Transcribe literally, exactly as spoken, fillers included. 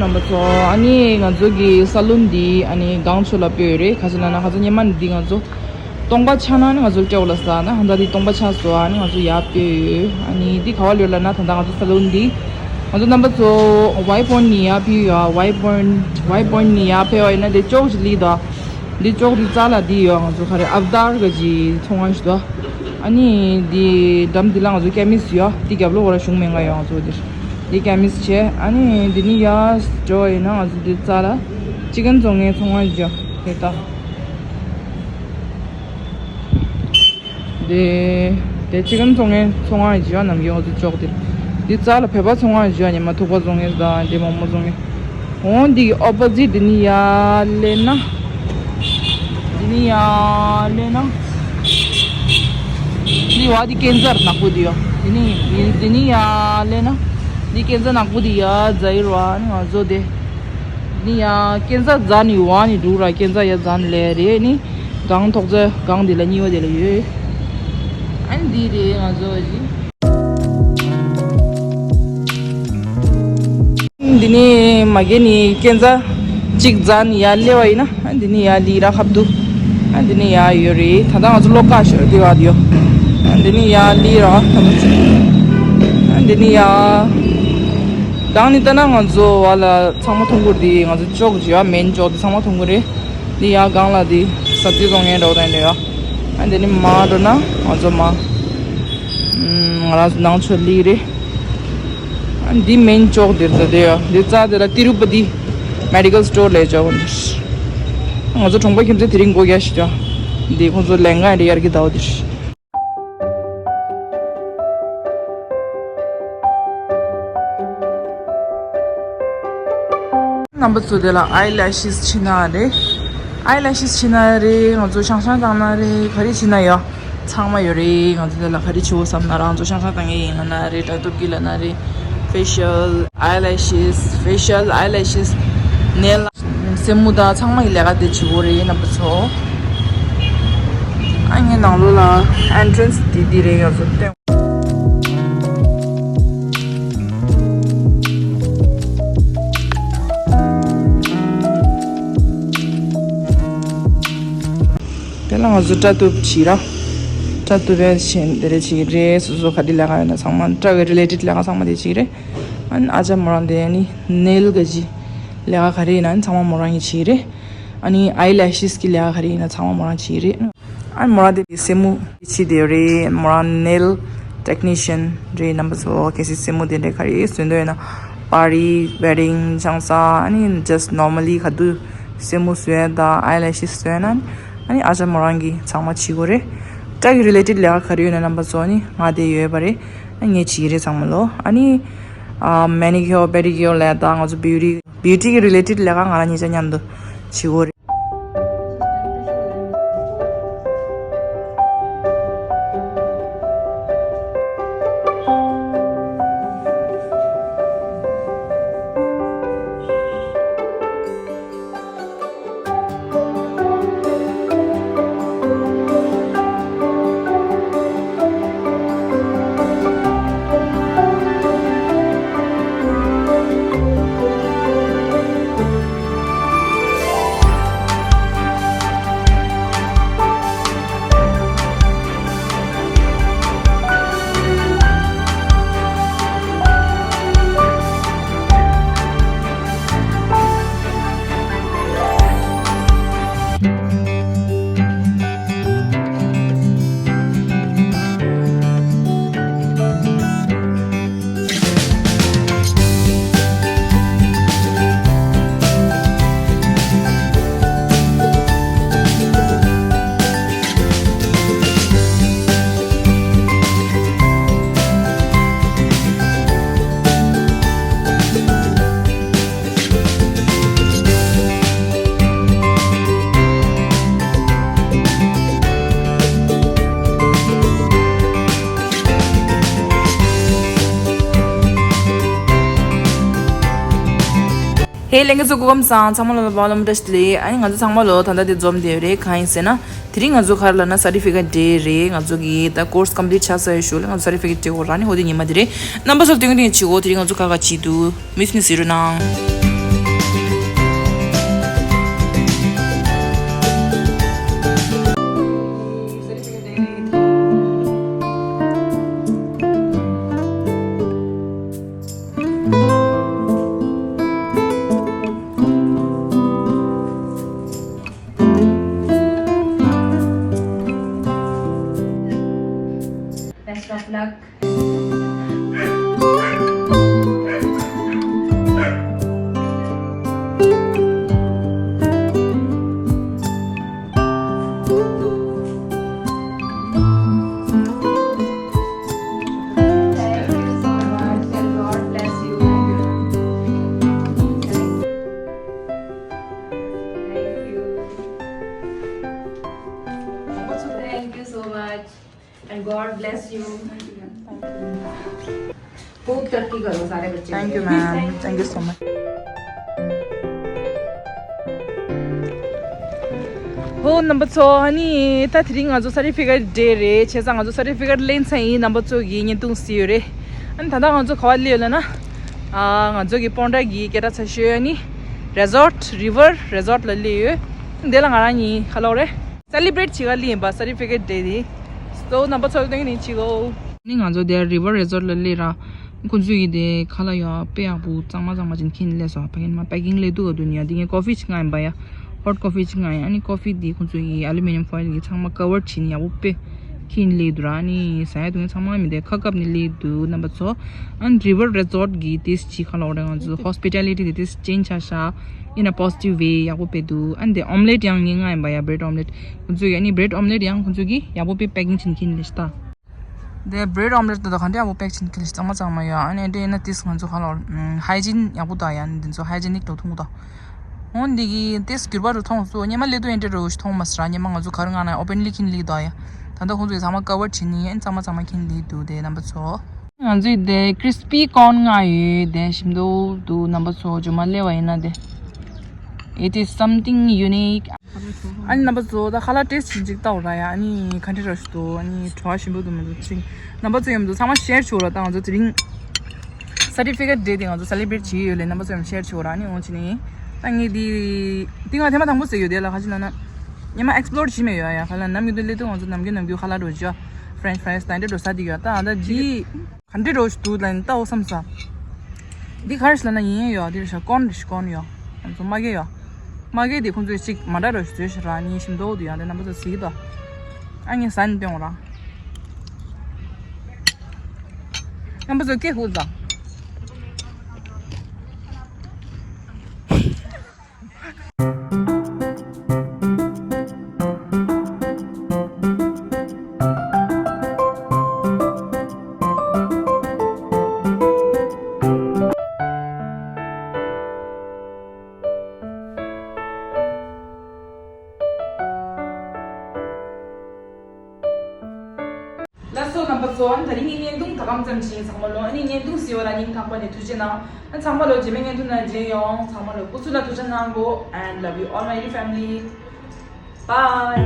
རྣམ་པ་ཚོ། ཨ་ནི་ང་ཚོ་གི་ས་ལུན་འདི་ཨ་ནི་གངས་ཕྱོགས་ལ་སྤོས་ཡོད་རེད། ག་ཅི་ལབ་ན་ཁ་ཚ་སྔོན་མ་ནི་འདི་ང་ཚོ་སྟོང་པ་ཆགས་ན་ནི་ང་ཚོ་སྤྲེའུ་ལ་ཟ་ན་ཧ་ད་འདི་སྟོང་པ་ཆགས་སོང་། ཨ་ནི་ང་ཚོ་ཡར་སྤོས་ཡོད། ཨ་ནི་འདི་ག་བ་ལོས་ལབ་ན་ད་ལྟ་ང་ཚོ་ས་ལུན་འདི་ང་ཚོ་རྣམ་པ་ཚོ་ཝའི་པོན་ནི་ཡར་ཕུལ་ཡོད། ཝའི་པོན་ཝའི་པོན་ནི་ཡར་ཕེབས་པ་ཡིན་ན་འདི་ཅོག་ཅིག་ལི་ད། འདི་ཅོག་འདི་རྩ་ལ་འདི་ཡོད། ང་ཚོ་ག་རེ་ཨབ་དར་ག་ཅི་ཚོང་ཁང་ཞིག་འདུག་ཨ་ནི་འདི་འགྲམ་འདི་ལ་ང་ཚོ་ཀེ་མིས་ཡོད། འདི་རྒྱབ་ལོགས་ཁོ་ར་གཞུང་མེད་ང་ཡོད། ང་ཚོ་འདིར་འདི་ཀེ་མིས་བྱས། ཨ་ནི་འདི་ནི་ཡར་འགྲོ་ཡིན་ན་ང་ཚོ་འདི་རྩ་ལ་ཅི་ཀན་བཙོང་མཁན་ཚོང་ཁང་ཞིག་ཡོད། དེ་ལྟ། དེ་དེ་ཅི་ཀན་བཙོང་མཁན་ཚོང་ཁང་ཡིན་ཅི་ཡང་ནམ་རྒྱུན་ང་ཚོ་ཅོག་དེ་འདི་རྩ་ལ་བོད་པ་ཚོང་ཁང་ཡིན་ཅི་ཡང་ཉི་མ་ཐུག་པ་བཙོང་མཁན་དང་འདི་མོག་མོག་བཙོང་མཁན། འོང་འདི་གི་ཨོ་པོ་ཟིཊ་འདི་ནི་ཡར་སླེབས་ན། འདི་ནི་ཡར་སླེབས་ན། འདི་བ་འདི་ཀན་ཛར་ནག་པོ་འདི་ཡོད། འདི་ནི་འདི་ནི་ཡར་སླེབས་ན། འདི་ཀན་ཛར་ནག་པོ་འདི་ཡར་ཛ་ཡིར་བ་ནི་ང་ཚོ་དེ། ནི་ཡ་ཀན་ཛ་ཛ་ནི་ཝ་ནི་འདུག་ར། ཀན་ཛ་ཡ་ཛ་ནི་ལེ་རེད། ནི་གང་ཐོག་ཙེ་གང་དེ་ལ་གཉིས་པ་དེ་ལ་ཡོད། ཨ་ནི་འདི་རེད་ང་ཚོ་ཞིག་འདི་ནི་མ་གེ་ནི་ཀན་ཛ་གཅིག་ཛ་ནི་ཡ་ལེ་བ་ཡིན་ན། ཨ་འདི་ནི་ཡ་ལི་ར་ཁབ་འདུག་ཨ་འདི་ནི་ཡ་ཡོད་རེད། ད་ལྟ་ང་ཚོ་ལོ་ཀ་ཤོར་དེ་བ་དེ་ཡོད། ཨ་འདི་ནི་ཡ་ལི་ར་ཁབ་འདུག་ཨ་འདི་ནི་ཡ་གང་ནི་ལྟ་ན་ང་ཚོ་བ་ལ། ཚང་མ་མཐོང་གི་རེད། ང་ཚོ་ཅོག་ཅིག་ཡོད། མེན་ཅོག་དེ་ཚང་མ་མཐོང་གི་རེད། འདི་ཡ་སྒང་ལ་དེ་སབ་ཇི་བཙོང་མཁན་འདྲ་བོ་དེ་འདྲ་ཡོད། ཨ་འདི་ནི་མར་འགྲོ་ན་ང་ཚོ་མར། ང་རང་ཚོ་ནང་ཆོས་ལི་རེད། ཨ་འདི་མེན་ཅོག་དེ་ད་དེ་ཡོད། འདི་རྩ་དེ་ལ་ཏི་རུ་པ་ཏི་མེ་ཌི་ཀལ་སི་ཊོར་ལས་ཅོག་འདི། ང་ཚོ་གྲོང་པ་ཁྱིམ་མཚེས་དེ་རིང་སྒོ་རྒྱག་ཤི་ཅོག་འདི་ཁོང་ཚོ་ལས་འགན་རེད། ཡར་གི་ཟླ་བ་འདི། རྣམ་པ་ཚོ་དེ་ལ་ཨའི་ལེ་ཤིས་ཕྱིས་ན་རེད། ཨའི་ལེ་ཤིས་ཕྱིས་ན་རེད། ང་ཚོ་ཤང་ཤང་བཏང་ན་རེད། ག་རེ་བྱེད་ན་ཡོད། ཚང་མ་ཡོད་རེད། ང་ཚོ་དེ་ལ་ག་རེ་བྱེད་འོ་བསམ་ན་རང་ཚོ་ཤང་ཤང་བཏང་ཡས་ཡིན་ན་རེད། དྲ་ཐོག་གི་ལ་ན་རེད། ཕེ་ཤལ་ཨའི་ལེ་ཤིས་ཕེ་ཤལ་ཨའི་ལེ་ཤིས་ནེལ་སེན་མོ་དང་ཚང་མ་གི་ལས་ཀ་དེ་བྱེད་འོ་རེད། རྣམ་པ་ཚོ། ཨ་ངའི་ནང་ལོགས་ལ་ཨེན་ཊི་རན་སི་དེ་འདི་རེད། ང་ཚོ་སྟོན། དེ་ལ་ང་ཚོ་སྐྲ་གཏུབ་བྱེད་ར། སྐྲ་གཏུབ་པའི་ཆེད་དེ་རེད་བྱེད་ཀྱི་རེད། སོ་སོ་ག་དེ་ལས་ཀ་ཡོད་ན་ཚང་མ་སྐྲ་གི་རི་ལེ་ཊེཌ་ལས་ཀ་ཚང་མ་དེ་བྱེད་ཀྱི་རེད། ཨ་ནི་ཨ་ཅག་མོ་རང་དེ་ཨ་ནི་ནེལ་ག་ཅི་ལས་ཀ་ག་རེ་ཡིན་ན་ཨ་ནི་ཚང་མ་མོ་རང་གིས་བྱེད་ཀྱི་རེད། ཨ་ནི་ཨའི་ལེ་ཤིས་ཀྱི་ལས་ཀ་ག་རེ་ཡིན་ན་ཚང་མ་མོ་རང་བྱེད་ཀྱི་རེད། ཨ་མོ་རང་དེ་སེན་མོ་ཕྱིས་དེ་རེད། མོ་རང་ནེལ་ཊེག་ནི་ཤན་རེད། རྣམ་པ་ཚོ་གལ་སྲིད་སེན་མོ་དེ་འདྲ་ག་རེ་བཟོ་འདོད་ཡོད་ན། པར་ཊི་ཝེ་ཌིང་ཆང་ས་ཨ་ནི་ཇ་སི་ཊི་ནོར་མལ་ལི་ག་དུས་སེན་མོ་བཟོ་ཡ་དང་ཨའི་ལེ་ཤིས་བཟོ་ཡ་ན་ཨ་ནི་ཨ་ཅག་མོ་རང་གིས་ཚང་མ་བྱེད་དགོས་རེད། སྐྲ་གི་རི་ལེ་ཊེཌ་ལས་ཀ་ག་རེ་ཡོད་ན་རྣམ་པ་ཚོ་ཨ་ནི་ང་དེ་ཡོད་པ་རེད། ཨ་ངས་བྱེད་ཀྱི་རེད་ཚང་མ་ལོ། ཨ་ནི་ཨ་མེ་ནི་ཀི་ཡོར་པེ་ཌི་ཀི་ཡོར་ལས་དང་ང་ཚོ་བིའུ་ཊི་བིའུ་ཊི་གི་རི་ལེ་ཊེཌ་ལས་ཀ་ང་རང་གཉིས་ཆ་མཉམ་དུ་བྱེད་དགོས་རེད། ཧེ་ལྷན་རྒྱས་ཚོ་སྐུ་ཁམས་བཟང་། ཚང་མ་ལ་བ་ལམ་བཀྲ་ཤིས་བདེ་ལེགས། ཨ་ནི་ང་ཚོ་ཚང་མ་ལོ་ད་ལྟ་དེ་འཛོམས་བསྡད་ཡོད་རེད། གང་ཡིན་ཟེར་ན་དེ་རིང་ང་ཚོ་ག་རེ་ལབ་ན་སར་ཊི་ཕི་ཀེཊ་ཌེ་རེད། ང་ཚོ་གི་ད་ཀོར་སི་ཀམ་པི་ལིཊ་ཆགས་ཚར་བའི་ཤུལ་ལ་ང་ཚོ་སར་ཊི་ཕི་ཀེཊ་སྤྲད་དགོས་ར། ཨ་ནི་འོ་དེ་ཉི་མ་དེ་རེད། རྣམ་པ་ཚོ་སྟོན་གི་དེ་བྱེད་དགོས། དེ་རིང་ང་ཚོ་ག་ག་བྱེད་འདུག་མིས་མིས་ཟེར་རོ་ནང་། Luck. Thank you so much and God bless you. Thank you. Thank you so much and God bless you. खूब तरक्की करो सारे बच्चे। Thank you, ma'am. Thank you so much. ཧོ། རྣམ་པ་ཚོ། ཨ་ནི་ད་དེ་རིང་ང་ཚོ་certificate day རེད། བྱས་ཙང་ང་ཚོ་certificate ལེན་ཚར་ཡིན། རྣམ་པ་ཚོ་གི་བརྙན་ཐུང་གཟིགས་ཡོད་རེད། ཨ་ནི་ད་ལྟ་ང་ཚོ་ག་པར་སླེབས་ཡོད་ལབ་ན། ཨ། ང་ཚོ་གི་སྤོན་ཊ་གི་སྐད་གྲགས་ཚ་ཤོས་ཨ་ནི་resort, river resort ལ་སླེབས་ཡོད། འདི་ལ་ང་རང་གཉིས་ཁ་ལོག་རེད། celebrate བྱེད་ག་སླེབས་ཡིན་པ། certificate day དེ། So རྣམ་པ་ཚོ་ལ་སྟོན་གྱི་ཡིན། ཅིག་གོ། ནི་ང་ཚོ་དེ་river resort ལ་སླེབས་ར། ཁོང་ཚོས་ཀྱི་དེ་ཁ་ལག་ཡོད་དཔེ་ཡག་པོ་གཙང་མ་གཙང་མ་ཅིག་ཁྱེར་སླེབས་སོང་། ཕ་གིན་མ་packing སླེབས་འདུག་ག་དུས་ནས་ཡ། དེ་ངས་coffee ཅིག་མངགས་ཡིན་པ་ཡ། hot coffee ཅིག་མངགས་ཡིན། ཨ་ནི་coffee དེ་ཁོང་ཚོས་ཀྱི་aluminium foil གི་ཚང་མ་cover བྱས་ནས་ཡག་པོ་དཔེ་ཁྱེར་སླེབས་འདུག་ར། ཨ་ནི་ཟ་ཡ་འདུག་ངས་ཚང་མ་མི་དེ་ཁ་བཀབ་ནས་སླེབས་འདུག་རྣམ་པ་ཚོ། ཨ་ནི་river resort གི་དེ་ཅིག་ཁ་ལོག་རེད། ང་ཚོ་hospitality དེ་དེ་change ཆགས་ཤག in a positive way ཡག་པོ་དཔེ་འདུག་ཨ་ནི་དེ་omelette ཡང་ངས་མངགས་ཡིན་པ་ཡ། bread omelette ཁོང་ཚོས་ཀྱི། ཨ་ནི་bread omelette ཡང་ཁོང་ཚོས་ཀྱི་ཡག་པོ་དཔེ་packing བྱས་ནས་ཁྱེར་སླེབས་ཤག་དེ་bread omelette དེ་དག་ག་འདྲ་ཡག་པོ་pack བྱས་ནས་ཁྱེར་སླེབས་ཤག་གཙང་མ་གཙང་མ་ཡོད། ཨ་ནི་དེ་ཡིན་ན་དེས་ང་ཚོ་ཧ་ལོ། hygiene ཡག་པོ་དང་ཡང་འདི་ཚོ་hygienic དུ་མཐོང་གི་འདུག་འོ་འདི་གི་དེས་འགྱུར་བ་རུ་མཐོང་སོང་། སྔོན་མ་སླེབས་དུས་འདི་འདྲ་རུ་མཐོང་མ་སོང་ར། སྔོན་མ་ང་ཚོ་ག་རེ་མངགས་ན་openly ཁྱེར་སླེབས་འདུག་ཡ། ད་ལྟ་ཁོང་ཚོས་ཚང་མ་cover བྱས་ནས་ཨ་ནི་གཙང་མ་གཙང་མ་ཁྱེར་སླེབས་འདུག་དེ་རྣམ་པ་ཚོ། ང་ཚོས་དེ་crispy corn མངགས་ཡོད། དེ་ཞིམ་མདོག་འདུག་རྣམ་པ་ཚོ་རྗེས་མ་སླེབས་པ་ཡིན་ན་དེ། It is something unique. ཨ་ནི་རྣམ་པ་ཚོ་ད་ཁ་ལག་taste བྱེད་ཅིག་ལྟ་འོ་ར་ཡ། ཨ་ནི་ག་འདྲ་ར་ཞིག་འདུག་ཨ་ནི་བྲོ་བ་ཞིམ་པོ་འདུག་མི་འདུག་ཅིག་རྣམ་པ་ཚོ་ཡོད་མི་འདུག་ཚང་མ་share བྱོས་ར། ད་ང་ཚོ་དེ་རིང་certificate day དེ་ང་ཚོ་celebrate བྱེད་ཡོད་ལེ། རྣམ་པ་ཚོ་ཡོད་share བྱོས་ར། ཨ་ནི་འོང་ཅི་ནི་ད་ངས་འདི་འདི་ང་ཐེངས་མ་དང་པོ་ཟེར་ཡོད་དེ་ལ། ག་ཅི་ལབ་ན་ཉི་མ་explore བྱེད་མེད་ཡོད་ཡ། ཁ་ལག་ནམ་རྒྱུན་དུ་སླེབས་དུས་ང་ཚོ་ནམ་རྒྱུན་ནམ་རྒྱུན་ཁ་ལག་འགྲོ་བྱ། French fries ད་འདྲ་འགྲོ་ས་དེ་ཡོད། ད་ད་འདི། ག་འདྲ་རོ་ཞིག་འདུག་ལབ་ནས་ལྟ་འོ་བསམ་ས། འདི་ག་རེ་ཞིག་ལབ་ན་ཡིན་ཡོད། འདི་རེད་ཤག་corn རེད་ཤག་corn ཡོད། ང་ཚོ་མ་གི་ཡོད། མ་གི་དེ་ཁོང་ཚོས་ཅིག་མ་འདྲ་རོ་ཞིག་བཟོས་ཤག་ར། ནི་ཞིམ་མདོག་འདུག་ཡ། དེ་རྣམ་པ་ཚོ་གཟིགས་དང་། ཨ་ངས་ཟ་ནས་སྟོན་འོ་ར། རྣམ་པ་ཚོ་སྐད་ཧུད་ཙང་། ལགས་སོ་རྣམ་པ་ཚོ། ཨ་ནི་ད་རིང་གི་བརྙན་ཐུང་ད་གམ་ཙམ་ཞིག་ཡིན། ཚང་མ་ལོ་ཨ་ནི་བརྙན་ཐུང་གཟིགས་པ་ལ་སྙིང་ཐག་པ་ནས་ཐུགས་རྗེ་གནང་། ཨ་ཚང་མ་ལོ་རྗེས་མའི་བརྙན་ཐུང་ནང་མཇལ་ཡོང་། ཚང་མ་ལོ་སྐུ་གཟུགས་ལ་ཐུགས་རྗེ་གནང་གོ and love you all my dear family. Bye.